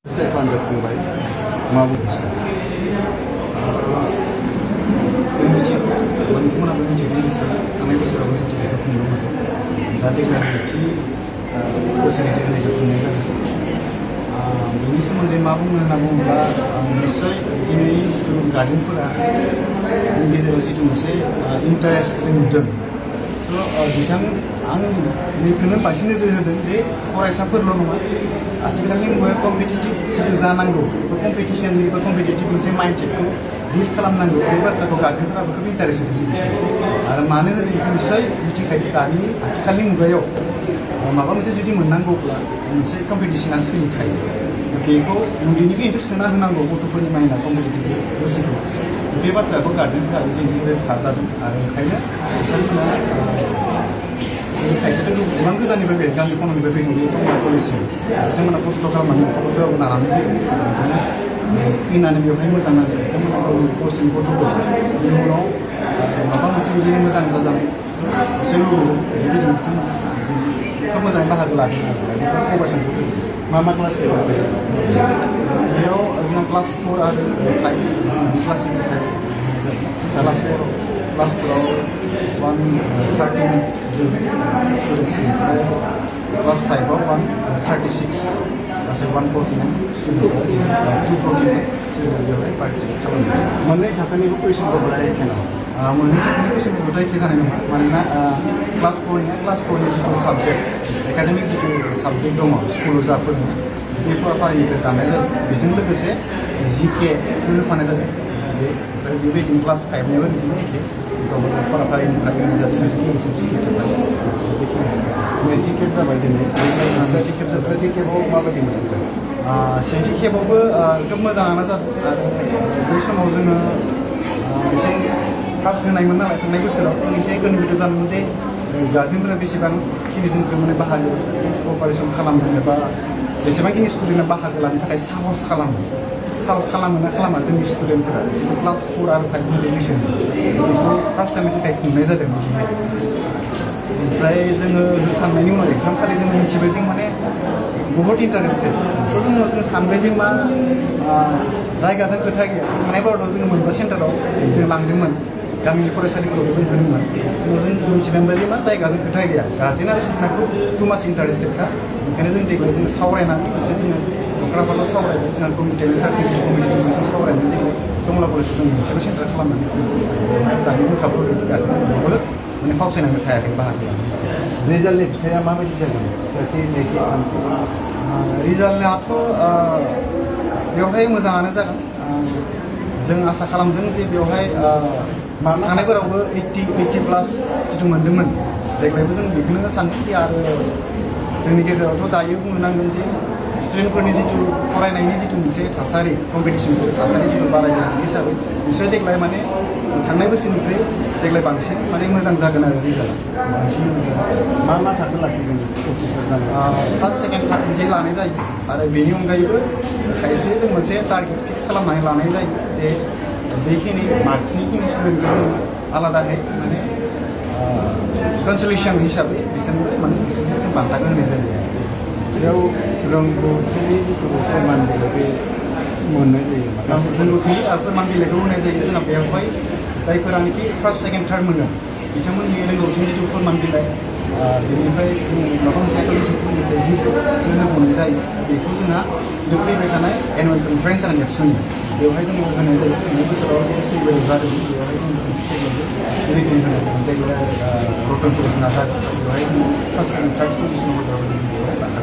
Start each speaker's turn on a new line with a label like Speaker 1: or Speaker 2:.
Speaker 1: सेफान्जों फंबाय मा बुंदों?
Speaker 2: जों मिथियो नोंथांमोनाबो मिथिगौ निस्सय थांनाय बोसोरावबो जितु बेखौ खुंदोंमोन दा देग्लाय नैथि बोसोरनि देग्लायखौ खुंनाय जादों। बेनि सोमोन्दै मा बुंनो होनना बुङोब्ला निस्सय दिनै जितु गार्जेनफोरा गेजेराव जितु मोनसे इन्टारेस्ट जों नुदों स' आं बेखौनो बांसिन नोजोर होदों बे फरायसाफोरल' नङा आथिखालनि मुगायाव कम्पिटिटिभ जितु जानांगौ बे कम्पिटिसननि बा कम्पिटिटिभ मोनसे माइन्डसेटखौ बिल्ड खालामनांगौ बे बाथ्राखौ गार्जेनफोराबो खोब इन्टारेस्ट होदों बिसोर आरो मानो होनो बेखौ निस्सय मिथिखायो दानि आथिखालनि मुगायाव माबा मोनसे जुदि मोननांगौब्ला मोनसे कम्पिटिसना सोलिखायो बेखौ उन्दैनिफ्रायनो सोना होनांगौ गथ'फोरनि माइन्डआ कम्पिटिटिभ गोसोखौ बे बाथ्राखौ गार्जेनफोराबो दिनै रोखा जादों आरो ओंखायनो बिथांमोना जों खायसेथ' गोबां गोजाननिफ्राय फैयो गामि खननिफ्राय फैदों बे टंला कलेजसिम बिथांमोना खस्थ' खालामनानै न'खरफोराव नानानै फैयो फैनानै बेवहाय मोजां नाङो बिथांमोना गावनि गावसोरनि गथ'फोर इयुनाव माबा मोनसे बिदिनो मोजां जाजानाय एसे लुबैदों बेबायदिनो बिथांमोना खोब मोजाङै बाहागो लादों आरो बेफोर कभारसनखौ होदों
Speaker 1: मा क्लास फैदों
Speaker 2: बेयाव जोंहा क्लास 4 आरो 5 क्लासनि थाखाय क्लास 4आव 113 क्लास 5आव 136 गासै 149 स्टुडेन्टफोरा 249 बेवहाय पार्टिसिपेट खालामदों।
Speaker 1: मोननै थाखोनिबो कुइसनफोरा एखे नामा?
Speaker 2: मोननै थाखोनि कुइसनफोरखौथ' एखे जानाय नङा मानोना क्लास 4नि जितु साबजेक्ट एकाडेमिक जितु साबजेक्ट दङ स्कुलाव जा फोरोङो बे फराफारिनिफ्राय दानाय जायो बेजों लोगोसे जिकेखौ होफानाय जादों ओमफ्राय बेबायदिनो क्लास 5नियाबो बिदिनो एखे फराफारिनिफ्राय होनाय जादों बेजों लोगोसे जिके थाबाय
Speaker 1: नैथि खेब जाबाय दिनै सेथि खेबाव माबायदि मोनदों?
Speaker 2: सेथि खेबावबो खोब मोजाङानो जादों आरो बै समाव जोङो एसे फार्स्ट होनायमोन नालाय थांनाय बोसोराव एसे गोनो गोथो जादोंमोन जे गार्जेनफोरा बेसेबांखिनि जोंखौ माने बाहागो कपारेसन खालामदों एबा बेसेबांखिनि स्टुडेन्टआ बाहागो लानो थाखाय साहस खालामो ना खालामा जोंनि स्टुडेन्टफोरा जितु क्लास 4 आरो 5 नि बैसोनि बेखौ फार्स्ट टाइमनि थाखाय खुंनाय जादों बिदिहाय ओमफ्राय जोङो होखांनायनि उनाव एग्जाम खालि जोङो मिथिबाय जों माने बहुत इन्टारेस्टेड स' जों सानबाय जे मा जायगाजों खोथा गैया थांनाय बाराव जोङो मोनबा सेन्टाराव जों लांदोंमोन गामिनि फरायसालिफोरावबो जों होदोंमोन उनाव जों मिथिनो मोनबाय जे मा जायगाजों खोथा गैया गार्जेन आरो स्टुडेन्टखौ टु माच इन्टारेस्टेडखा ओंखायनो जों देग्लाय जों सावरायनानै मोनसे जोङो दखराफोराव सावरायबाय जोंहा कमिटिनि सार्टिफिकेट कमिटिजों सावरायनानै देग्लाय टंला कलेजाव जों मोनसेल' सेन्टार खालामनानै बेवहाय दानि बुंखाबो गार्जेनफोरखौबो माने फावसायनानै थायाखै बाहागो लानो।
Speaker 1: रिजाल्टनि फिथाइया माबायदि जागोन? सेथि नैथि
Speaker 2: रिजाल्टआथ' बेवहाय मोजाङानो जागोन जों आसा खालामदों जे बेवहाय थांनायफोरावबो 80 प्लास जितु मोन्दोंमोन देग्लायबो जों बेखौनो सानदों जे आरो जोंनि गेजेरावथ' दायो बुंनो नांगोन जे स्टुडेन्टफोरनि जितु फरायनायनि जितु मोनसे थासारि कम्पिटिसन थासारि जितु बारायनाय हिसाबै बिसोर देग्लाय माने थांनाय बोसोरनिफ्राय देग्लाय बांसिन माने मोजां जागोन आरो रिजाल्टआ बांसिन मोजां
Speaker 1: मा थाखो लाखिगोन अफिसार जानो?
Speaker 2: फार्स्ट सेकेन्ड थार्ड बिदि लानाय जायो आरो बेनि अनगायैबो खायसे जों मोनसे टारगेट फिक्स खालामनानै लानाय जायो जे बेखिनि मार्क्सनिखिनि स्टुडेन्टखौ जोङो आलादाहै माने कनसलेसन हिसाबै बिसोरनो माने बिसोरनो जों बान्थाखौ होनाय जायो।
Speaker 1: बेयाव रोंगौथिनि जिथु फोरमान बिलाइ बे मोननाय जायो
Speaker 2: रोंगौथिनि फोरमान बिलाइखौ होनाय जायो जोंहा बेवहाय जायफोरानोखि फार्स्ट सेकेन्ड थार्ड मोनगोन बिथांमोननि रोंगौथिनि जिथु फोरमान बिलाइ बेनिफ्राय जों माबा मोनसे एकाडेमिक लोगोसे गिफ्ट होबावनाय जायो बेखौ जोंहा फैबाय थानाय एनुवेल कनफारेन्स जागोन एबसुनि बेवहाय जोङो होनाय जायो थांनाय बोसोराव जों सिबिल जादोंमोन बेवहाय जों बेबायदिनो होनाय जागोन देग्लाय रतनपुर जोंहा जागोन बेवहाय जों फार्स्ट सेकेन्ड थार्ड पजिसनाव बेवहाय बान्था